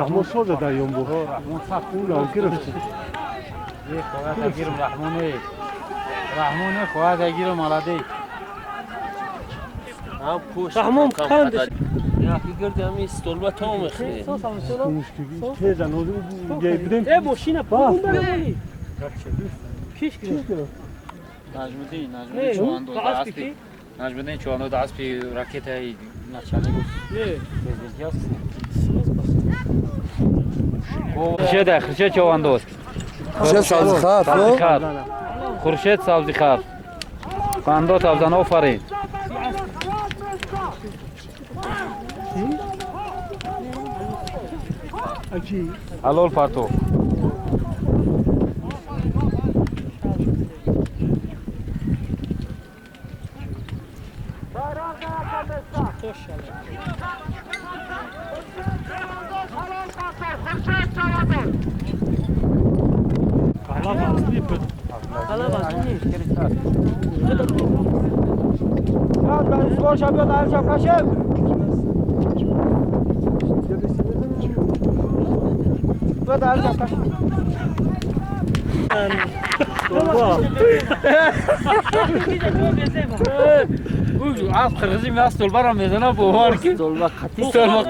رحمان سازه در یوم بود. رحمان سخت اون گرفت. خواهد گیرم رحمانه. رحمانه خواهد گیرم آلاده. رحمان کند. یا کی گرد همی استولبا تا میخری. تیزن او ای ماشین پاک برمونی. کیش گرفت؟ نجمدین نجمدین چوان دو دستی. نجمدین چوان دو دستی راکت های نچالی گفت. خورشید خورشید چوان دوست. خورشید سبزی خر. خورشید سبزی خر. قندات افزان آفرین. حلال پرتو. از قرغزی می از تولبا را میزنه بوار کی تولبا قطی تولبا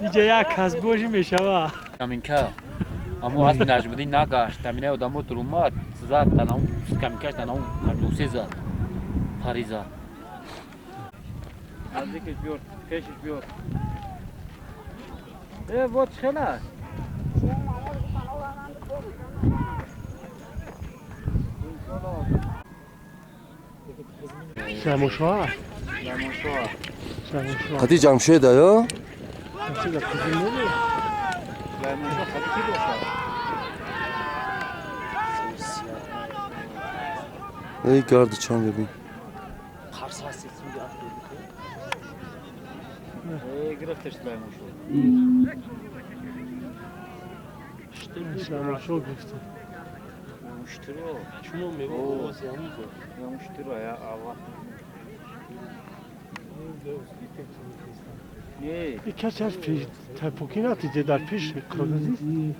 اینجا یک کس باشی میشوه каминка амо аз наҷмуддин нагашт таминаи одамо турумад зад танам каминкаш танам кардусе зад пари зад наздикиш биёр пешиш биёр э вот хела سموشا قطی جمشید یا؟ ای گرد چند ببین. گرفتش سلیمانشو. سلیمانشو گرفته. شما میگو کسی از پیش تپوکی نتیجه در پیش کاغذی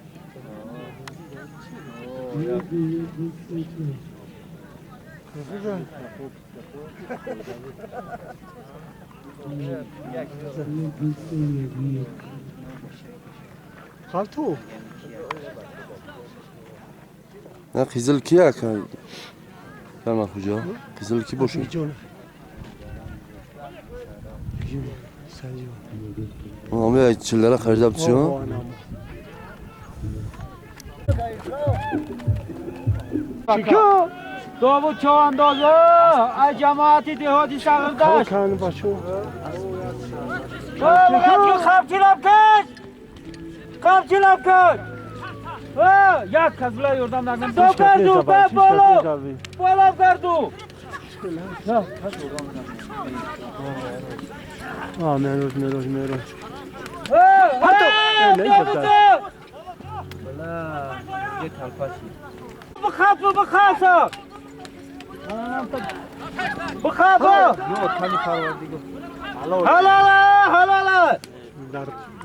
خالتو نه قیزل کیه که Фермер куҷо? Қизил ки бошад? Ҳамин чиллара харида буд чӣ? Довуд човандоза аз ҷамоати деҳоти Сағирдашт. Қамчилам каш! Қамчилам каш! Як кас була ёрдам накунам. Ду гарду, боло! Боло гарду! Мероз, мероз, мероз. Бихаф, бихаф! Бихаф! Ҳалала, ҳалала!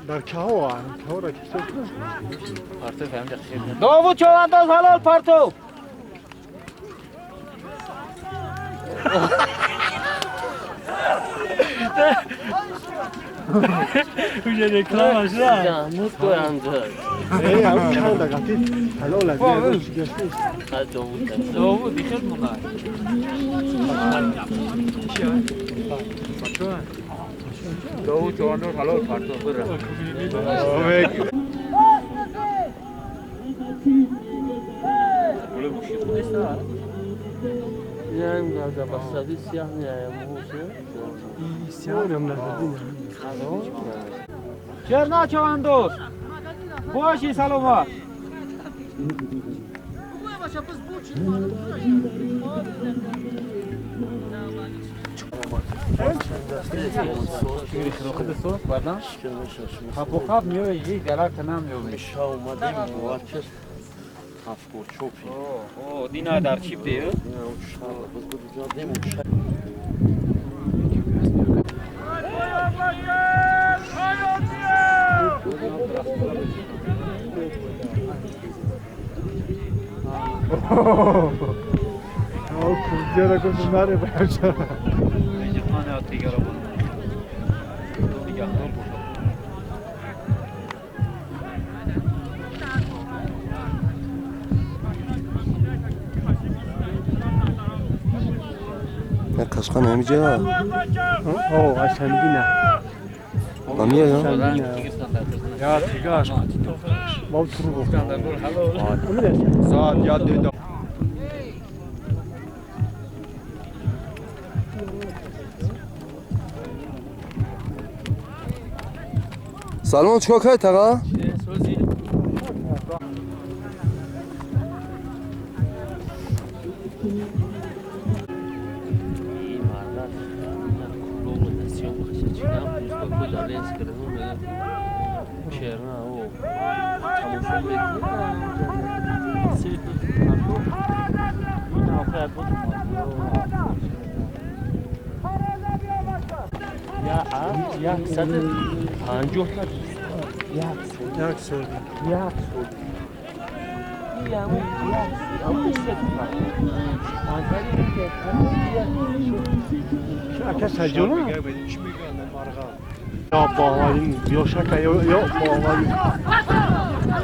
Дар каҳо, каҳоро кисо кунам. Довуд човандоз ҳалол партов! Уже реклама шуда. Эй, ам чанд дақиқа ҳалол аст. Довуд дихел мона. Довуд човандоз ҳалол партов бира. Черна човандоз! Боши саломат! Хапухап меои, дарахта намеои. Дина дар чип дею? Қашқан ҳамиҷа? О, ашангина. Ҳамия я? Я тигаш. Мо турбо. Саат я деда. Салмон чикор кардӣ таға?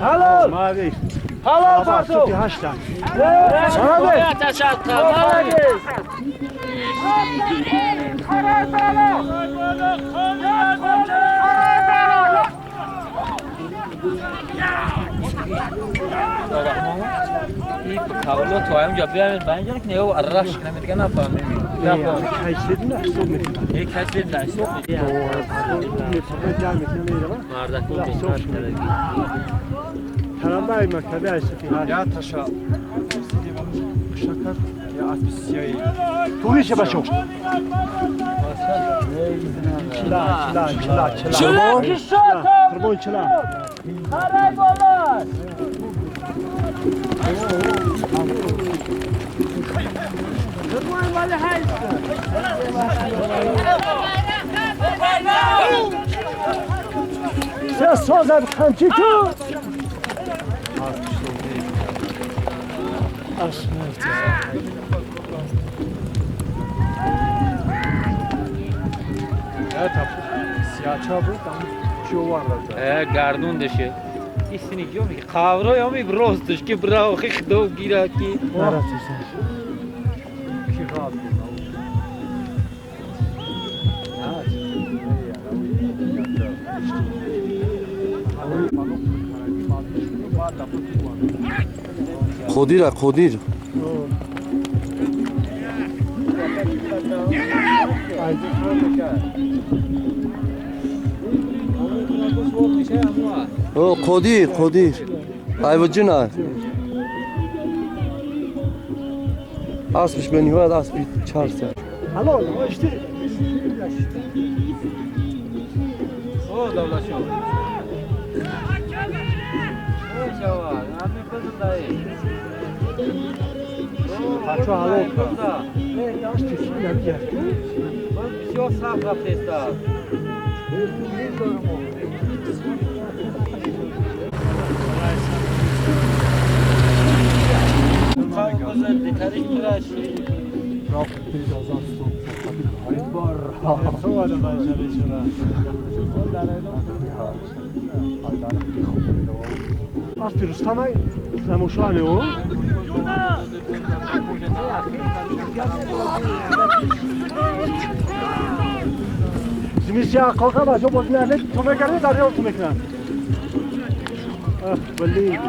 Halol! Halol partov! Я таша. Шакар я аспи сияи. Турише бачо. Чила, чила, чила, чила. Қурбон чила. Харай болар! Се созад қамчи ту. Гардун деше. Истини гиёми қавро ёми ростш ки браохи худо гира ки. Қодир, Қодир. О, Қодир, Қодир. Айваҷина. Аспиш бениҳоят аспи чарса. Ҳалол, ишти. О, давлатшо. Бачо ҳалол кар. Бисёр сахт рафтеста. Аспи Рустамай намошоане о? Зимисия қалқа бачо боз меарнед, ту мекарди дар ёл ту мекунад. Ах, блин.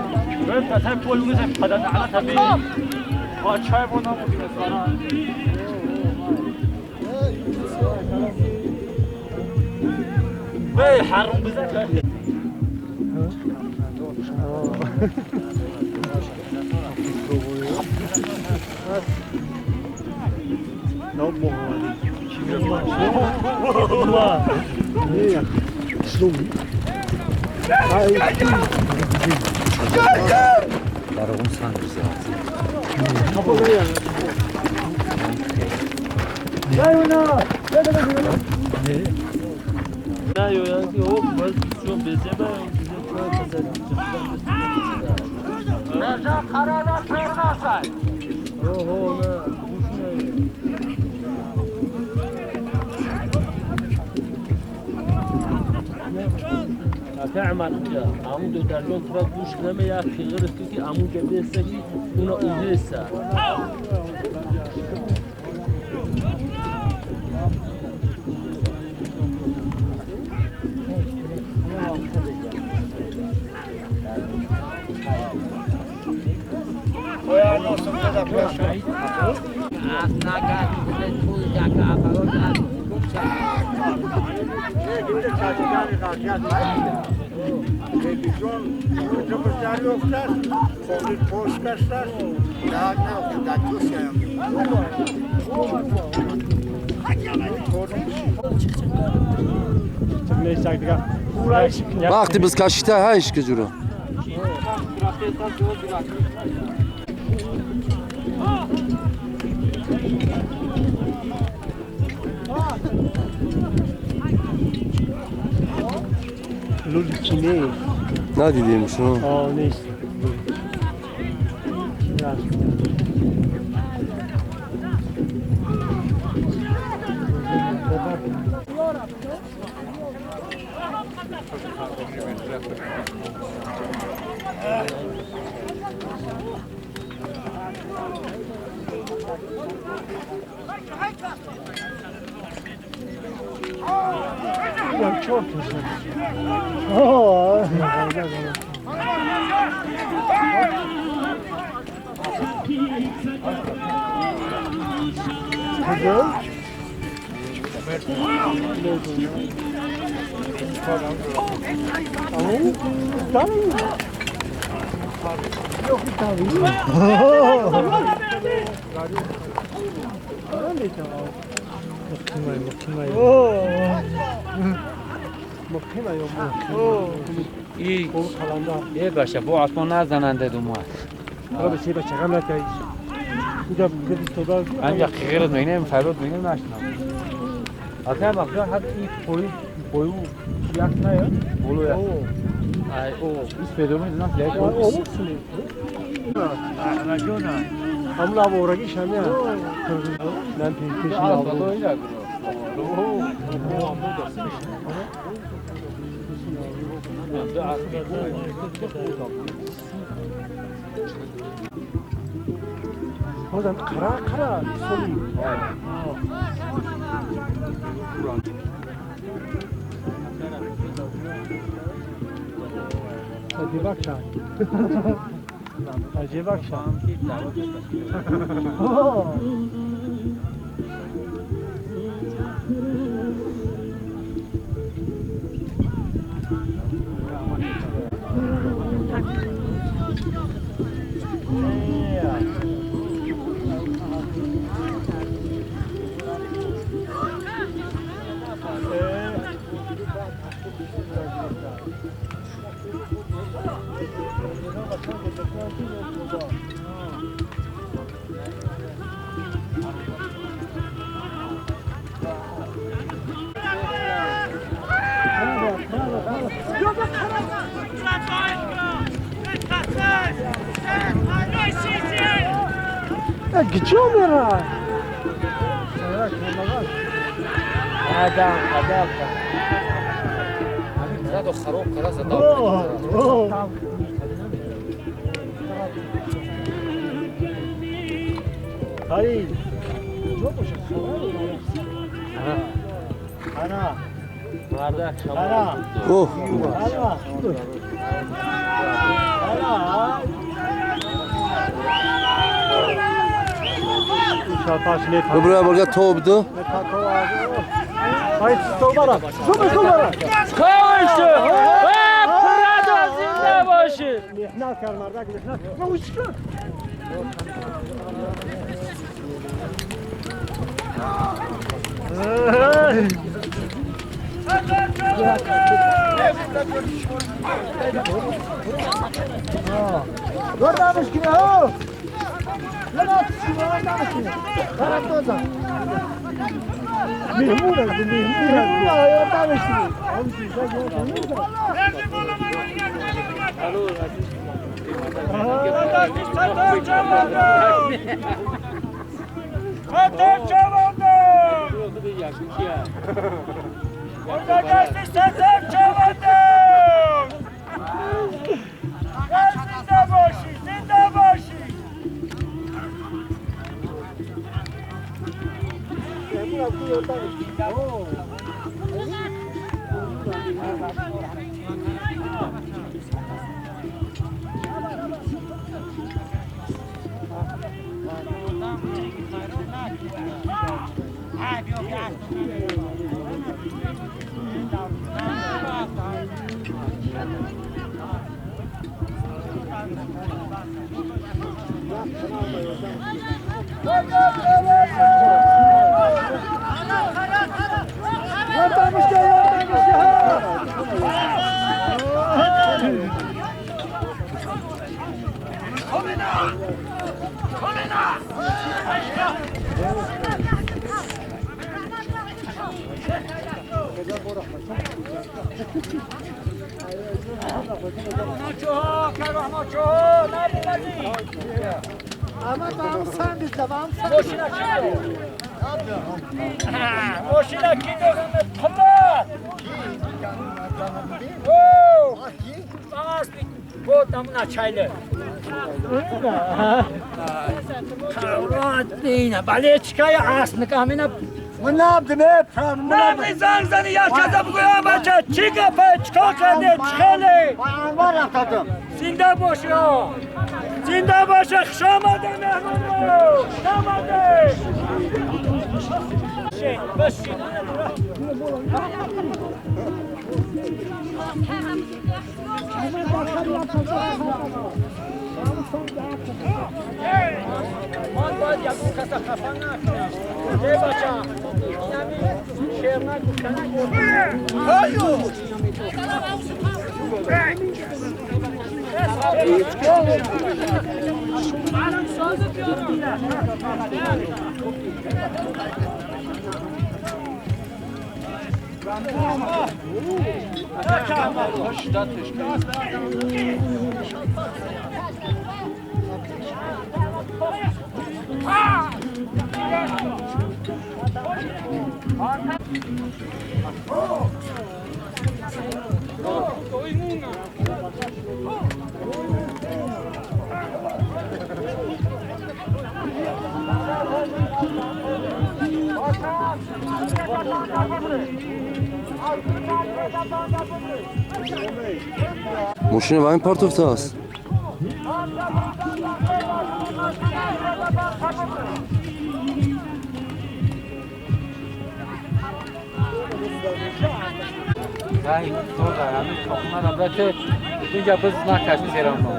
Вақти биз кашита ҳайш ки ҷура. Надидем шумо. О, нест. Ya çok güzel. Oo. Güzel. یه باشه با آسمان نزننده دومات. من غیرت میگم فرود میگم نشنم. اصلا وقتا حتی این پوی پویو یک نه بولو یا. ای او ایس پیدا می‌کنم نه او. همون آورگیش همین. من پیش آورد. Бозам қара қара соли. Аҷибакша. Аҷибакша. Куҷо мерад? Задо хароб кара задо. Ай, ҷо бошад ана. Ана. Оҳ. Ана. Добрая борга топ ду. Ай, столбара. Столбара. Кавише. Прадо зинда боши. Меҳнат кар мардак меҳнат. Ма учка. Дордамиш кине, о! Мошина ва ин партофта аст. Ай, то дар ҳамин тохуна набрате, инҷа биз накаши серамно.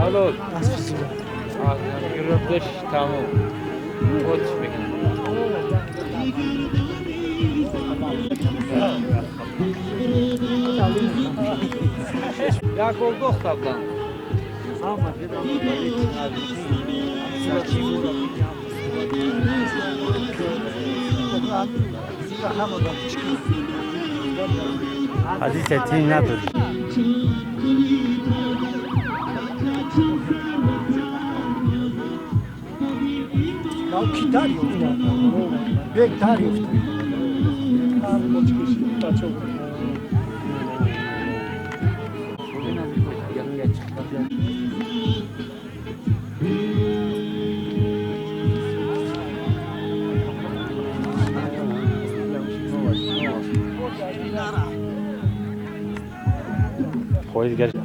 Алло. Гирифташ тамом. Отиш мекунам. Як гол дохтабдан. Азиз тин надорӣ. Хоҳед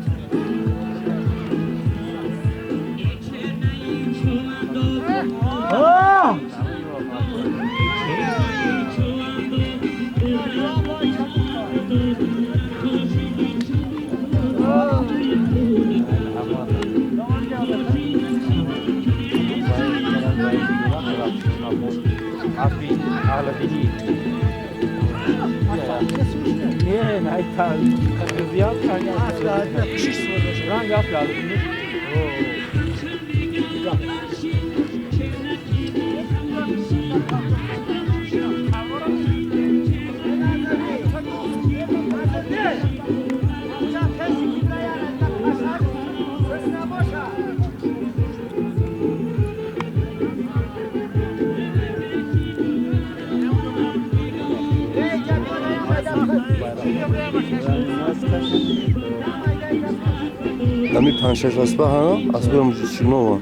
Ами панҷ-шаш аспа ҳа аспаи Шигнова.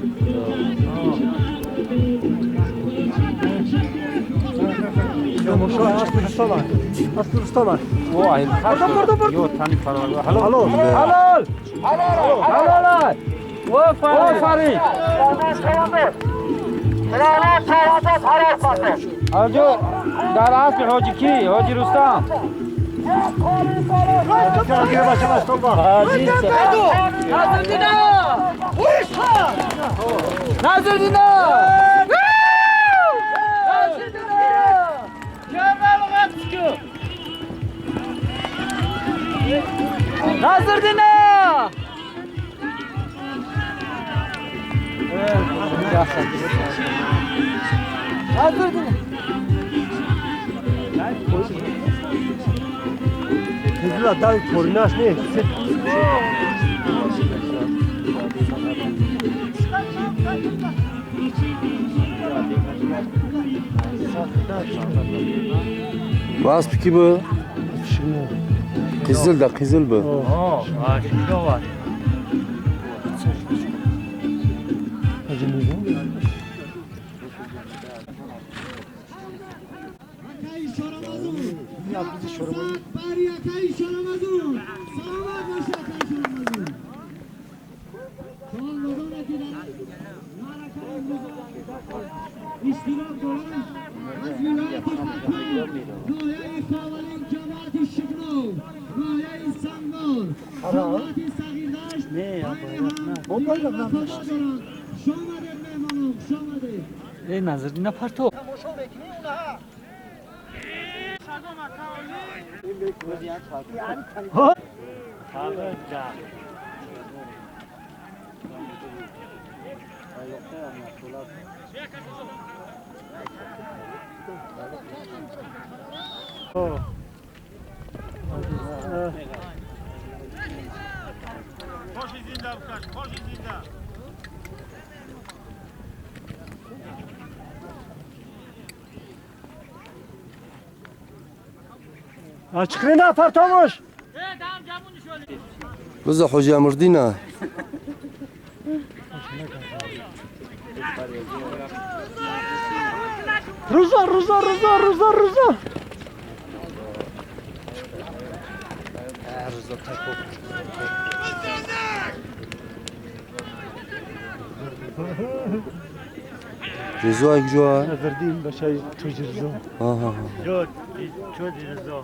Дар асби ҳоҷи ки? Ҳоҷи Рустам. Назрдина! Назрдина! Қизила дави поринаш нест. Ва аспи ки бу? Қизил да қизил бу. Назрдина парто. Açıklayın partomuş. Rıza Hoca Amırdina. Rıza Rıza Rıza Rıza Rıza. Rıza Takop. Rıza güzel. Verdiğim başay tuj Rıza. Aha. Yok, çok Rıza.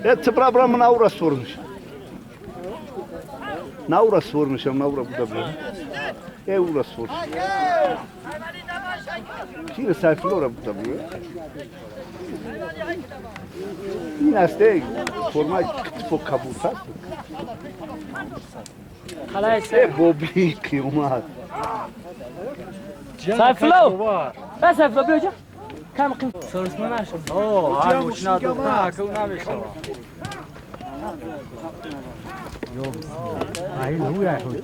Evet, bra naura sormuş. Naura sormuşam, naura bu da böyle. Ura sormuş. Şimdi sayflora bu da böyle. Yine este forma tipo kabutat. Bobi kıymat. Sayflo. Ben sayflo bir hocam. Kam kim? Sorusunu naşım. Oh, ha uçna dokta akıl namişim. Yok. Hayır, huya hoji.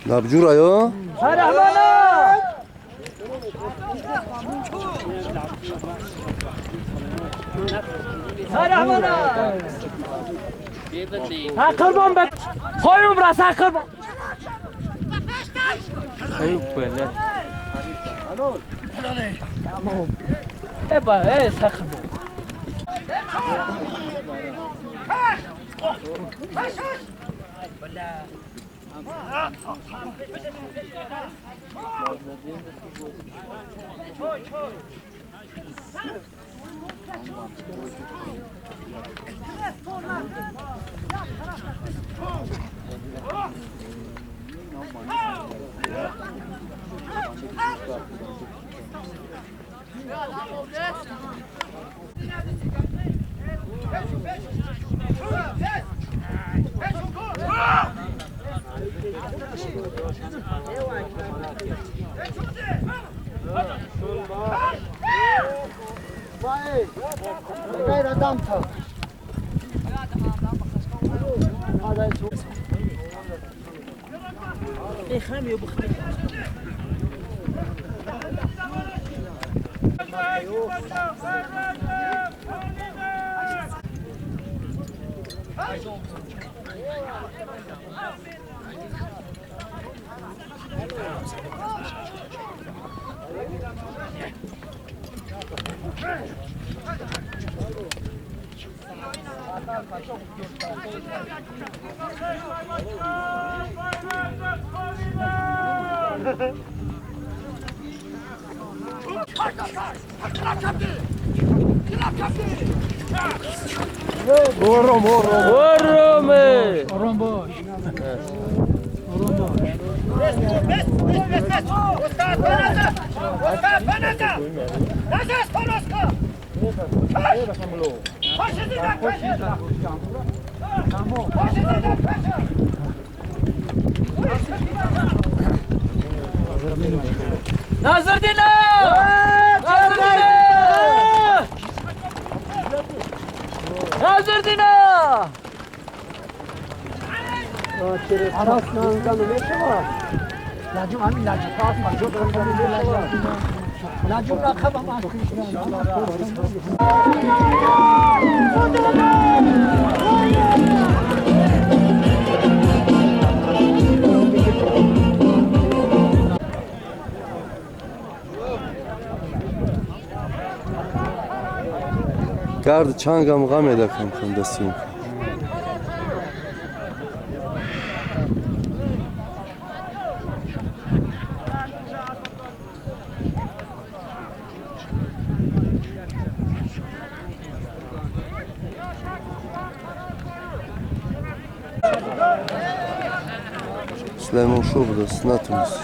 Nabcura yo. Rahmana. Rahmana. Ha kurban be. Koyun burası ha kurban. Ayıp böyle. Eba, sakın. Гард чангам ғам еда кам-кам дастим. Сулаймон шо будаст, натунист.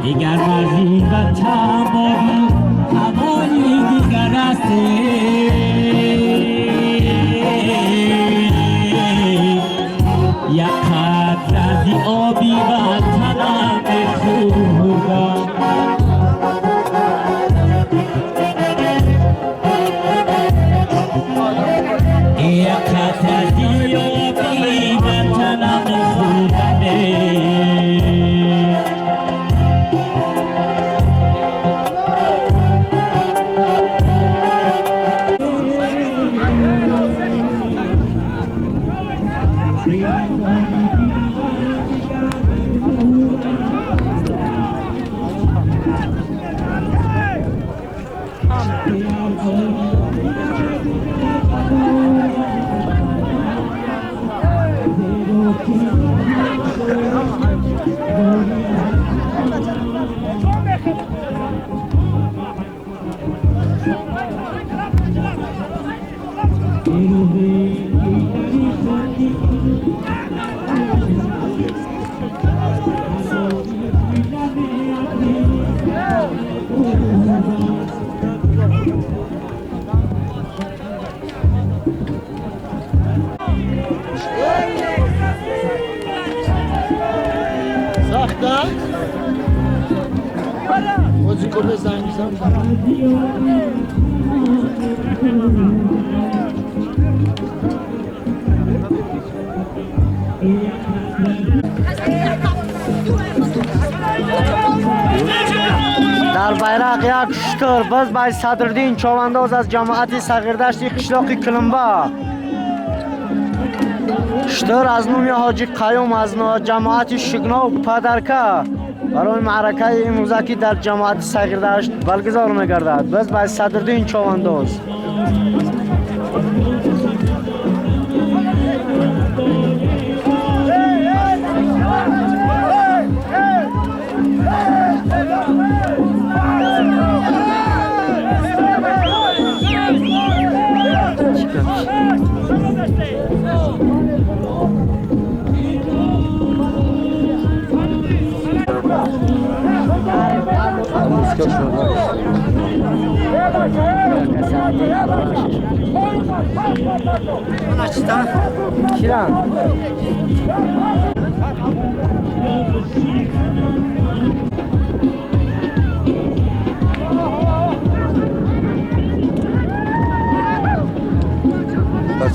دیگر مرزی و تمامی هوایی دیگر است. یک قطره از آبی و تنم خوردم. یک قطره از آبی و تنم خوردم. در بیرق یک شتر باز بای صدردین چوبانداز از جماعت صغیردشت قشلاق کلمبا. شتر از نوم حاجی قیوم از جماعت شگنا و پدرکه برای معرکه امروزه که در جماعت صغیردشت برگزار می‌گردد. باز بای صدردین چوبانداز.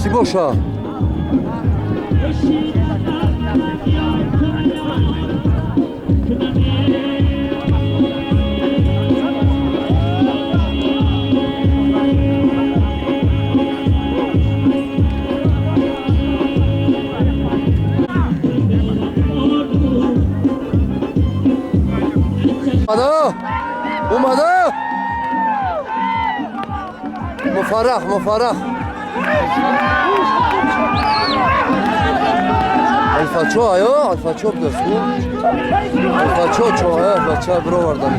Чӣ боша? Омада? Муфаррах, муфаррах. Алфачо аё, алфачо будасту. Алфачо чо, алфачо бировардан.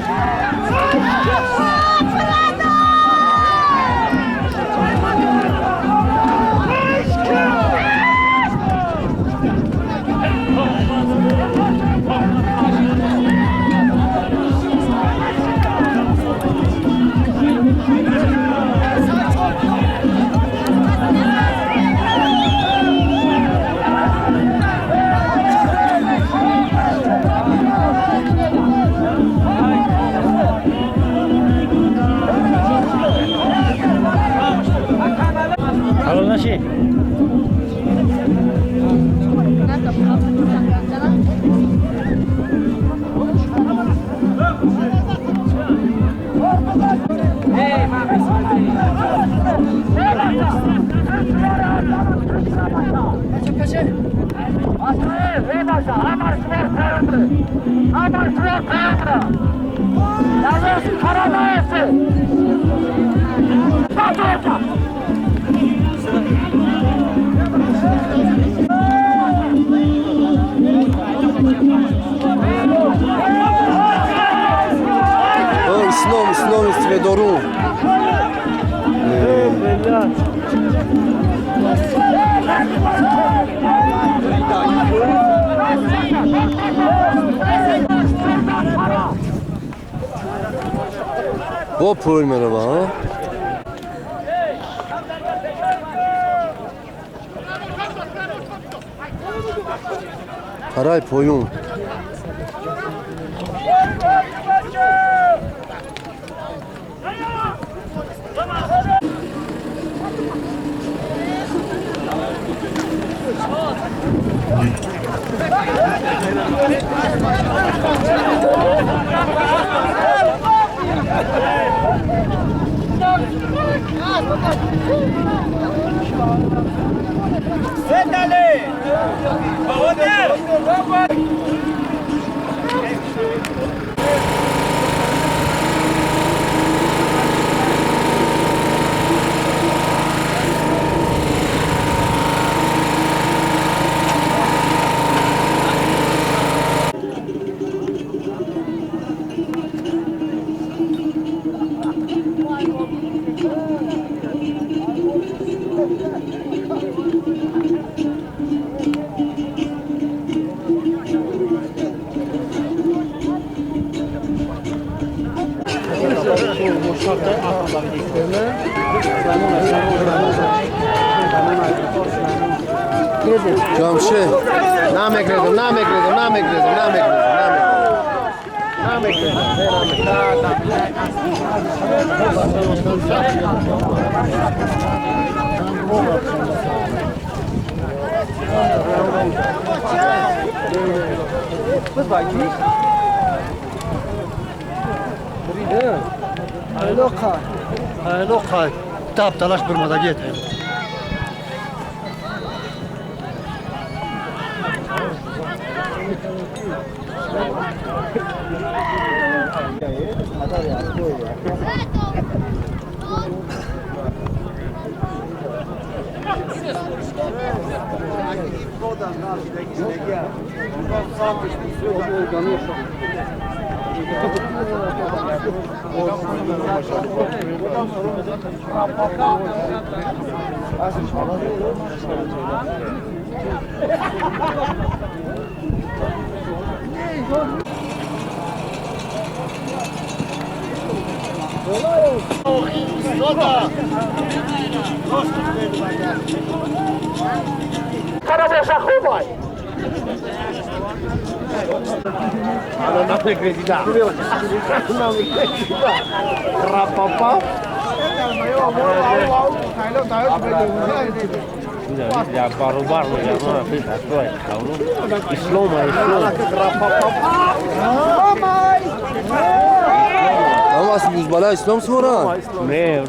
Ислом, ислом истифедору. Бо пул мерава, парай поюн. Ҷамшед, намегрезам, намегрезам, намегрезам, намегрезам, намегрезам, Тап талаш бурмадагиет. اسلام سورا نه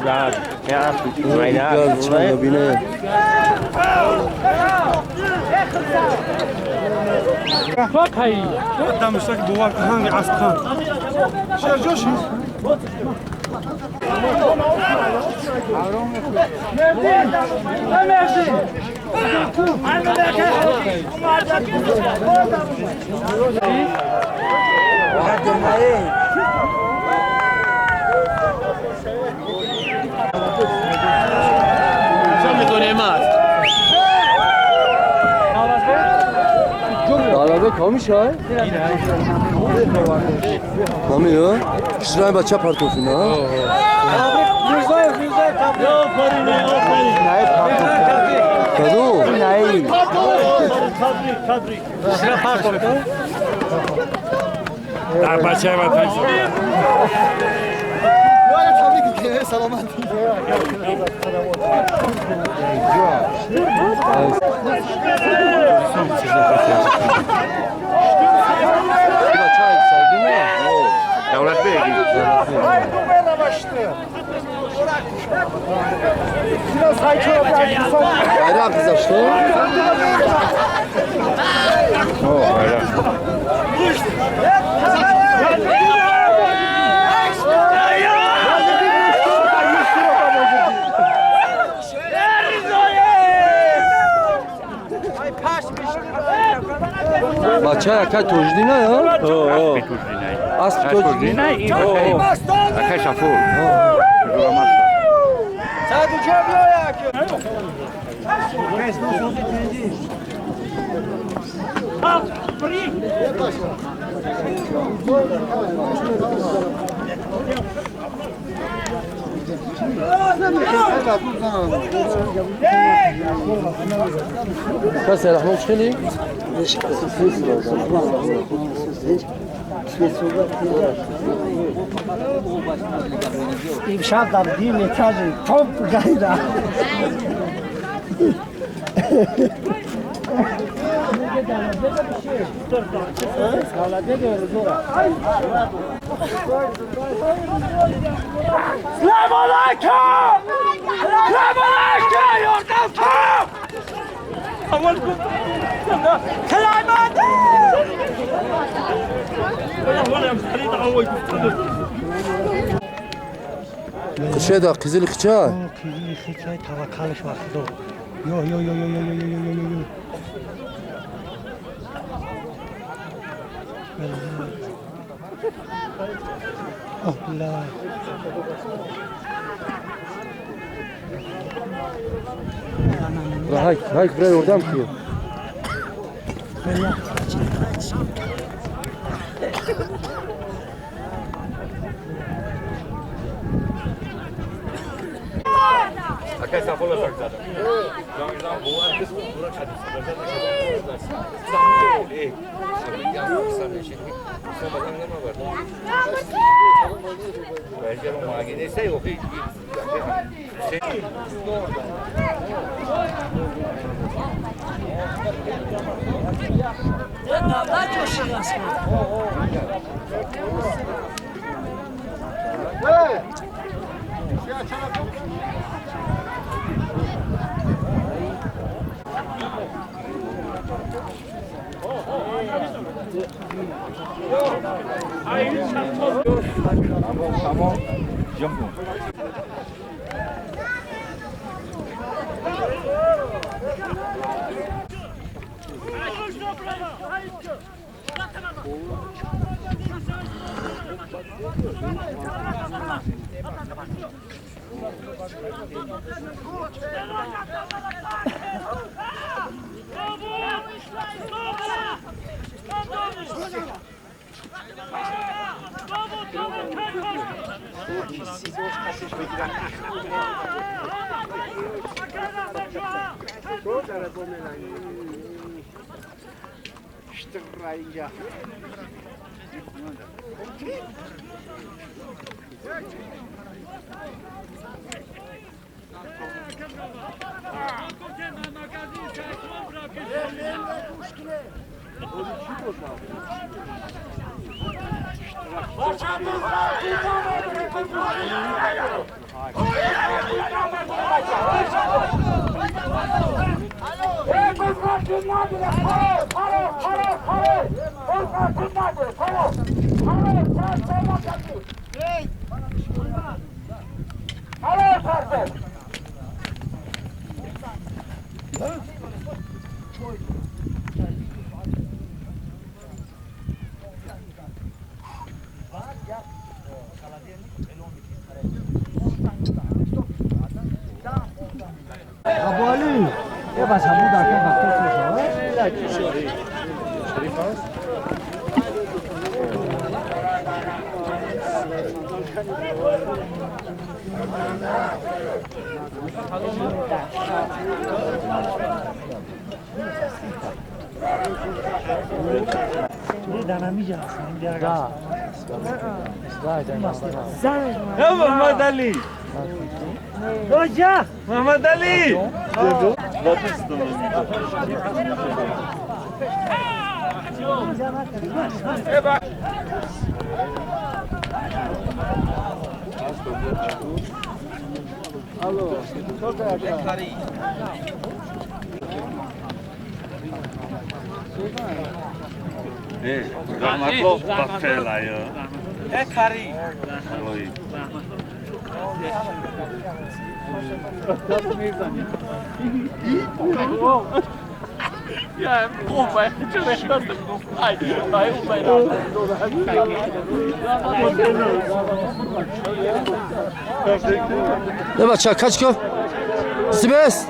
نه کامی شای؟ کامی ها؟ شرای بچه پرتوفی نه؟ کدو؟ در بچه وطن سلامت. دولت بگی. Bayrak kızlaştı. بچه اکای توجدی نه یا؟ اسب توجدی نه؟ اکای شفور. بس يا رحمن شخلي؟ امشب در دیم تاج توپ گایدا. سلام علیکم! سلام علیکم! یاردم کن! اول سلام قشة دا قزل خچا قزل خچا توکلش وقت دو یو یو یو یو یو یو یو یو یو الله هاي هاي برای اردم کیو محمد علی محمد علی Ne бача, качко? Сибес?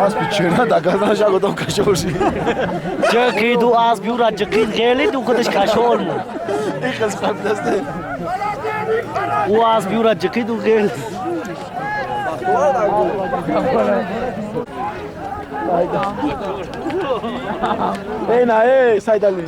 ასპი ჩენა დაგაზრა შაგოდომ კაშორში. ჯყიდუ ასპი ურა ჯყიდ ღელი დუ ხოდეშ კაშორმუ. იხელს ყაბდასტე. უ ასპი ურა ჯყიდუ ღელი. ენა ე საიდალი.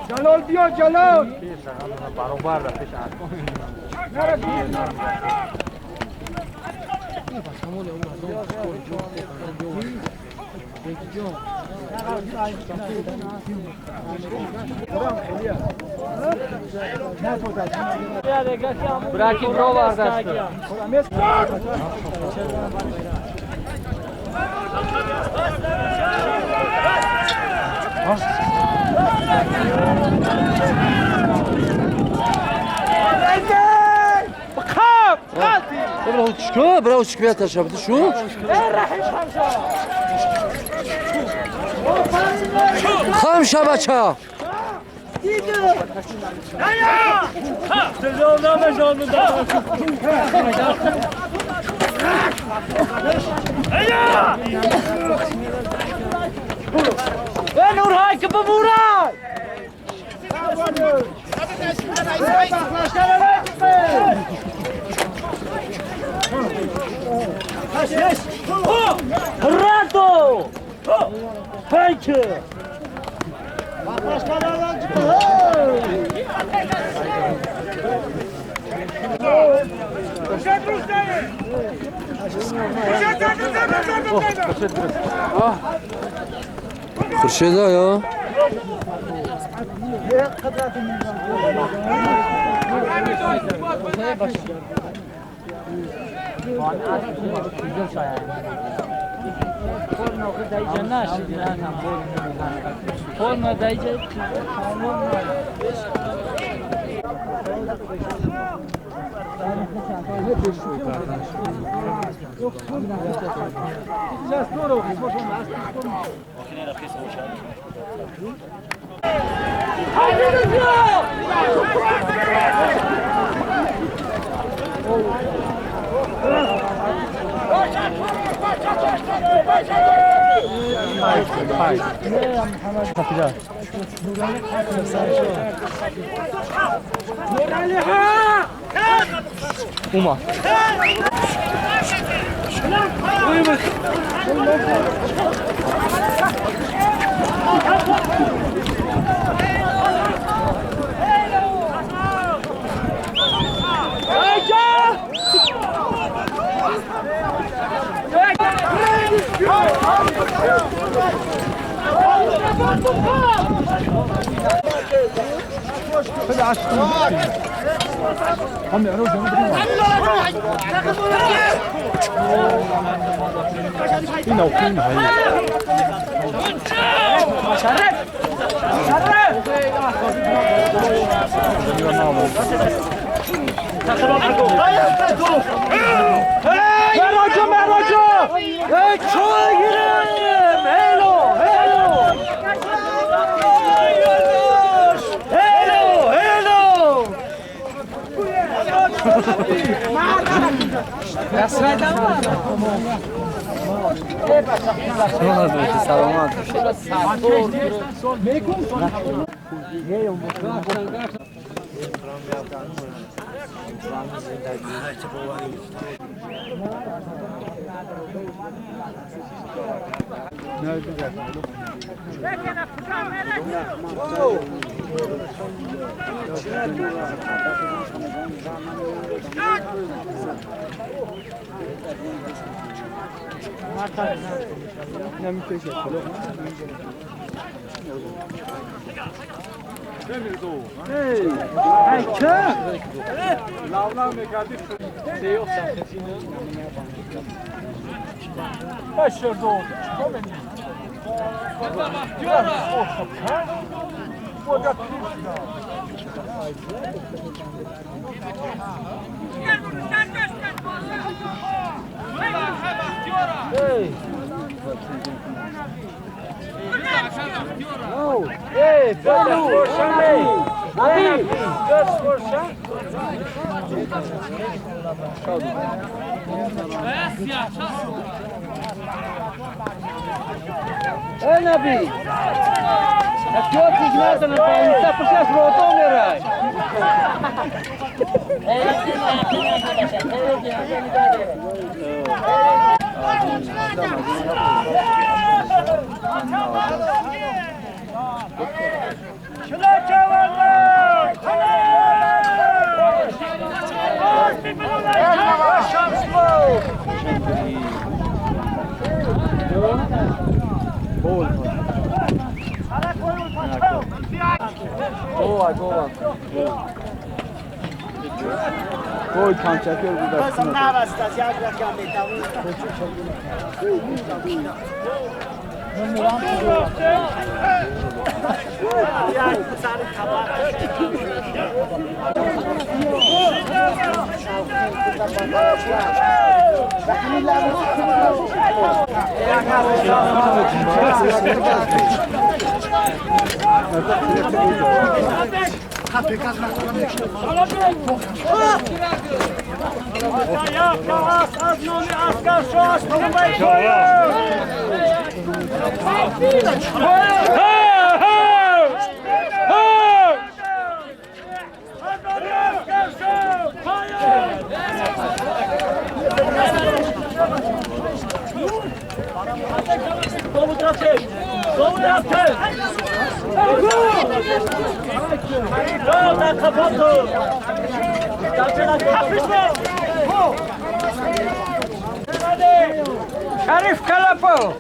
جلال بیا جلال برابر پیش Браки бровардаст. Браво, чиквия ташаб, шу? Хам шабача. Хуршеда ё? Шариф Калапо!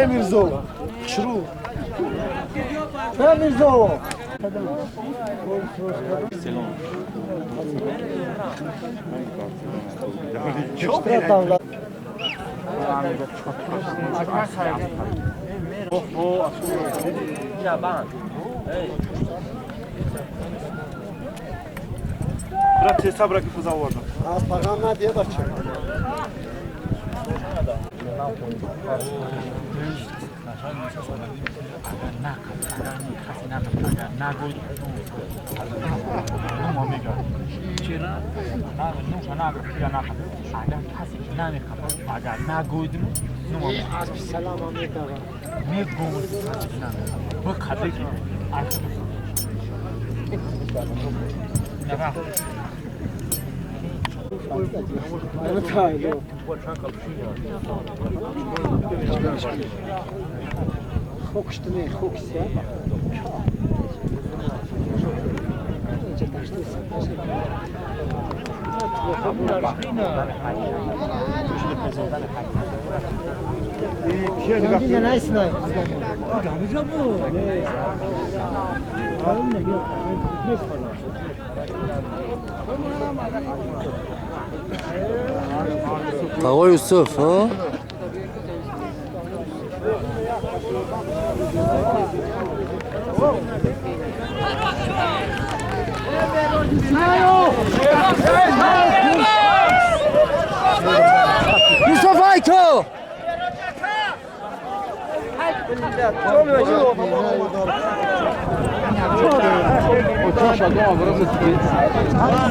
Мирзо, Шру. Мирзо. Брат, хесаб ки фуза овардам. Аз пагам надия бача. آقای یوسف ها؟ یوسف آیکو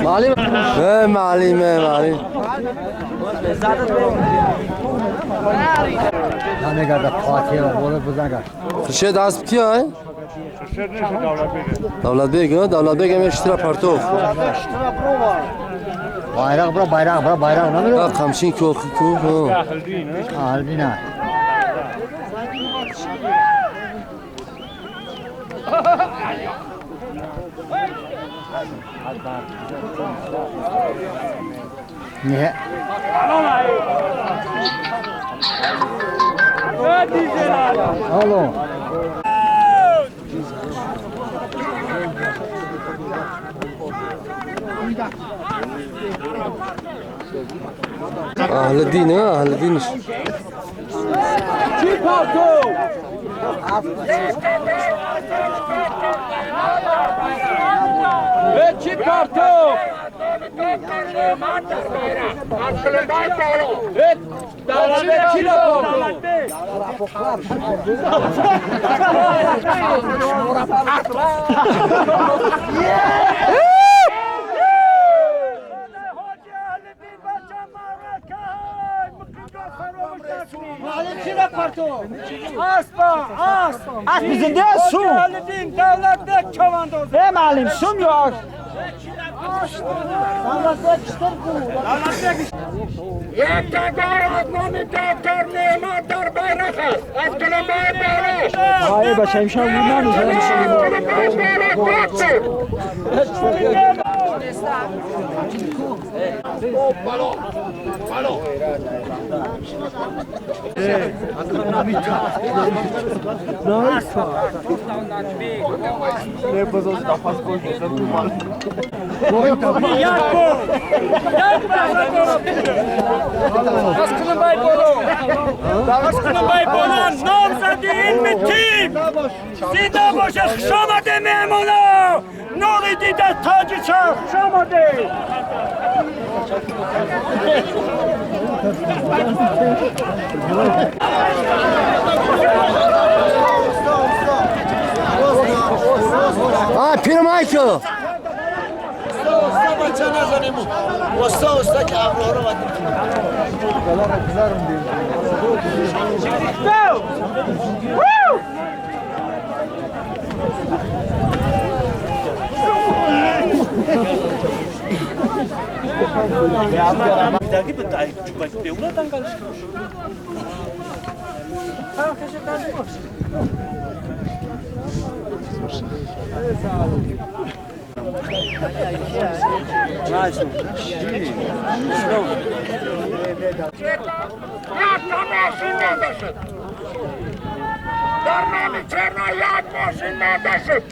معلم معلم معلم خورشید اسب کیه؟ دولت بیگ دولت بیگ هم اشترا پرتوف bayrak bura bayrak bura bayrak ne biliyor? Kamşin ko ko. Ahaldina. Ne? Alo. اهل الدين ها اهل الدين اسب زنده سوم ای معلم سوم یا یک تکار از نام دکتر نعمت در بیرق است از کلمه بالا آیه بچه امشب بود Аз Кулумбай боло! Аз Кулумбай боло! Номзади илми тиб! Зинда бошед! Хуш омадед, меҳмоно! Нури дида тоҷи чарх! Хуш омадед! А, пирмайкл! در نام چرنا یک ماشین مانده شد.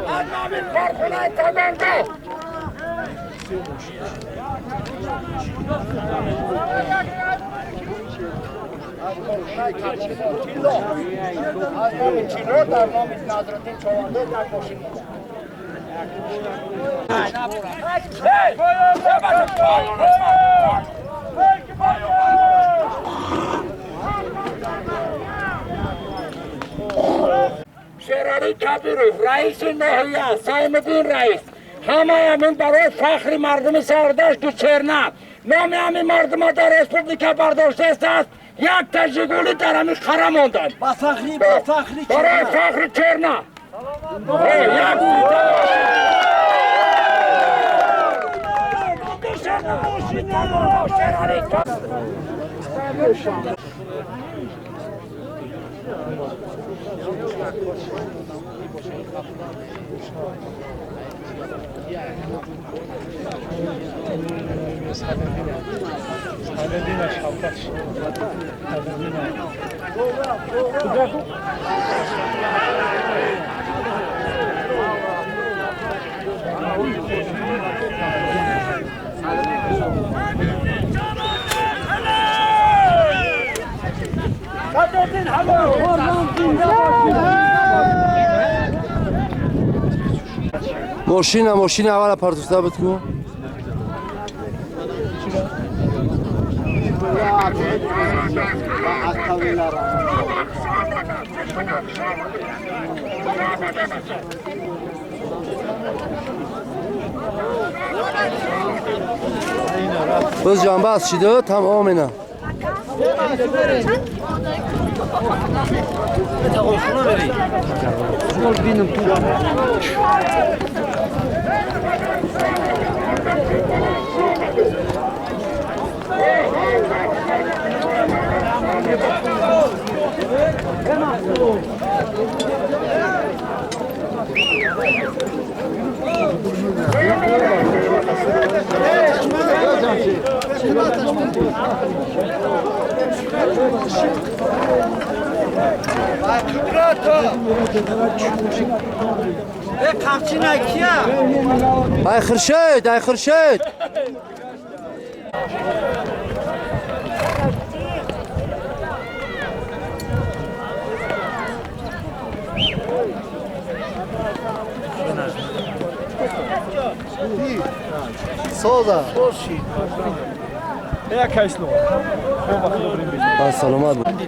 از نام کارخانه تبنده. از نام چیلو در نام نظرالدین چوانده یک ماشین مانده. شیرعلی کبیروف رئیس ناحیه سایمدین رئیس همه همین برای فخر مردم سردشت و چرنه نام همین مردم در رسپوبلیکا برداشته است. یک تا ژیگولی در همین خره ماندند برای فخر چرنه یک ماشین ماشین اول پارتوستا بود کو باز جنبه از شده تمام اینا ای خرشید ای خرشید سوزا سلامت بود.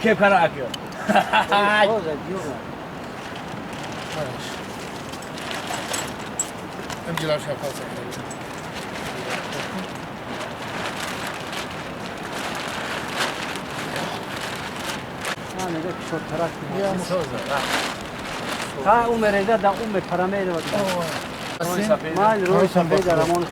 кепкара акё. تا اون مریضه دا اون پرامه رو مال روی سفید رمون